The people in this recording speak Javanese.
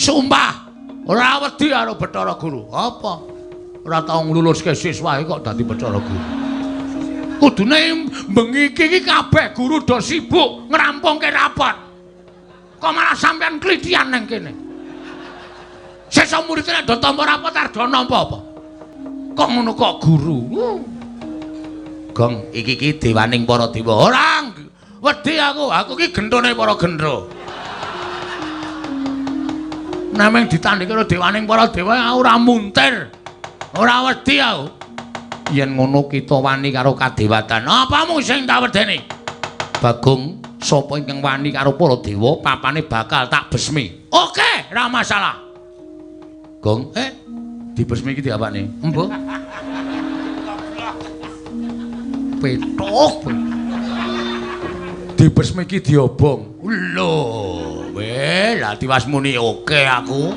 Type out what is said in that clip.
Sumpah, ora wedi karo Bathara Guru. Apa? Ora tau ngluluske siswae kok dadi Bathara Guru. Kudune bengi iki kabeh guru do sibuk ngrampungke rapot. Kok malah sampean klithian nang kene? Sesuk murid nek do tampa rapot arep do nampa apa? Kok ngono kok guru? Gong, iki ki dewaning para dewa. Ora wedi aku, aku ki genthone para gendra. Nameng ditandhingi karo dewaning para dewa aku ora muntir. Ora wedi aku. Yen ngono kita wani karo kadewatan. Apamu sing tak wedeni? Bagong, sapa ingkang wani karo para dewa, papane bakal tak besmi. Oke, ora masalah. Gong, dibesmi iki diapakne? Embuh. Petuk. Dibesmi iki diobong. Lho, weh, lah tiwas muni oke aku.